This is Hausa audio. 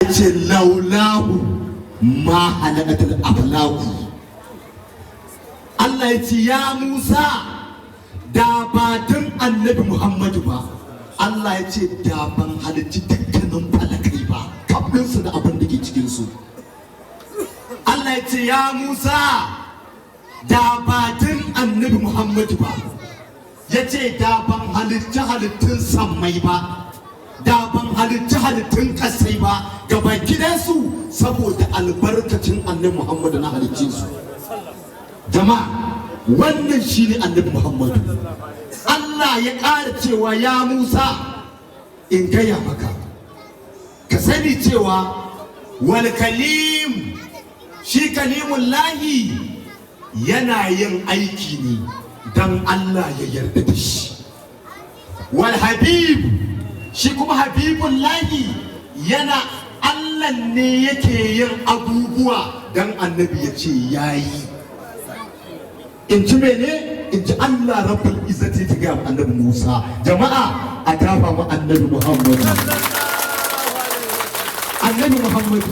Ce laulahu ma halakatul aflaku. Allah ya ce, ya Musa, da ba don Annabi Muhammadu ba, Allah ya ce, da ban halicci dukkanin falakai ba kafinsu da abin da ke cikinsu. Allah ya ce, ya Musa, da ba don Annabi Muhammadu ba, ya ce, da ban halicci halittun sammai ba, da ban halicci halittun kasai ba gaba gidansu, saboda albarkacin Annabi Muhammadu na halicce su. Jama'a, wannan shine Annabi Muhammadu. Allah ya ƙara cewa, ya Musa, in gaya maka, ka sani cewa wal kalim, shi kalimullahi, yana yin aiki ne don Allah ya yarda da shi. Wal habib, shi kuma habibullahi, yana Allah ne yake yin abubuwa don Annabi ya ce ya yi. In ji mene? In ji Allah Rabbul Izzati ta gaya Annabi Musa. Jama'a, a tafa mu Annabi Muhammadu. Annabi Muhammadu.